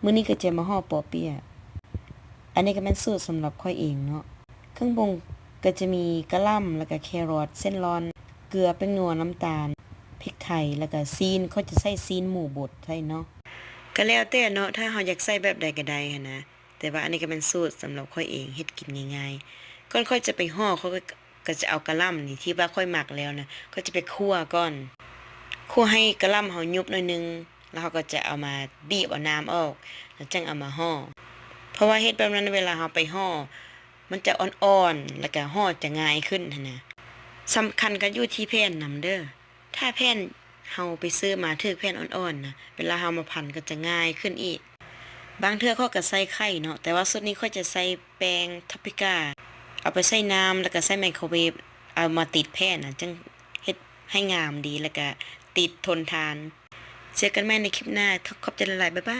ມື້ນີ້ກໍຈະມາຫໍ່ປໍເປ້ຍ. ອັນນີ້ກໍແມ່ນສູດສຳລັບຂ້ອຍເອງເນາະ. ເຄື່ອງປຸງກໍຈະມີກະຫຼ່ຳ ແລ້ວກໍແຄຣອດ, ເສັ້ນລອນ, ເກືອ, ແປ້ງນົວ, ນ້ຳຕານ, ພິກໄທ ແລ້ວກໍຊີ້ນ. ຂ້ອຍຈະໃສ່ຊີ້ນໝູບົດໃສ່ເນາະ. ກໍແລ້ວແຕ່ເນາະ, ຖ້າເຮົາຢາກໃສ່ແບບໃດກໍໄດ້ຫັ້ນນະ. ແຕ່ວ່າອັນນີ້ກໍແມ່ນສູດສຳລັບຂ້ອຍເອງ ເຮັດກິນງ່າຍໆ. ກ່ອນຂ້ອຍຈະໄປຫໍ່ ຂ້ອຍກໍຈະເອົາກະຫຼ່ຳນີ້ທີ່ວ່າຂ້ອຍໝັກແລ້ວນະ ຂ້ອຍຈະໄປຂົ້ວກ່ອນ. ຂົ້ວໃຫ້ກະຫຼ່ຳເຮົາຫຍຸບໜ້ອຍໜຶ່ງ ແລ້ວເຮົາກໍຈະເອົາມາບີບເອົານ້ຳອອກ ແລ້ວຈັ່ງເອົາມາຫໍ່. ເພາະວ່າເຮັດແບບນັ້ນ ເວລາເຮົາໄປຫໍ່ ມັນຈະອ່ອນໆ ແລ້ວກໍຫໍ່ຈະງ່າຍຂຶ້ນຫັ້ນນະ. ສຳຄັນກໍຢູ່ທີ່ແຜ່ນນຳເດີ້. ຖ້າແຜ່ນເຮົາໄປຊື້ມາຖືກແຜ່ນອ່ອນໆນະ ເວລາເຮົາມາພັນກໍຈະງ່າຍຂຶ້ນອີກ. ບາງເທື່ອຂ້ອຍກໍໃສ່ໄຂ່ເນາະ, ແຕ່ວ່າຊຸດນີ້ຂ້ອຍຈະໃສ່ແປ້ງທາປິກາ ເອົາໄປໃສ່ນ້ຳ ແລ້ວກໍໃສ່ໄມໂຄເວຟ ເອົາມາຕິດແຜ່ນນະ ຈຶ່ງເຮັດໃຫ້ງາມດີ ແລ້ວກໍຕິດທົນທານ. ເຈີກັນໃໝ່ໃນຄລິບໜ້າ. ຂອບໃຈຫຼາຍໆ. ບາຍບາຍ.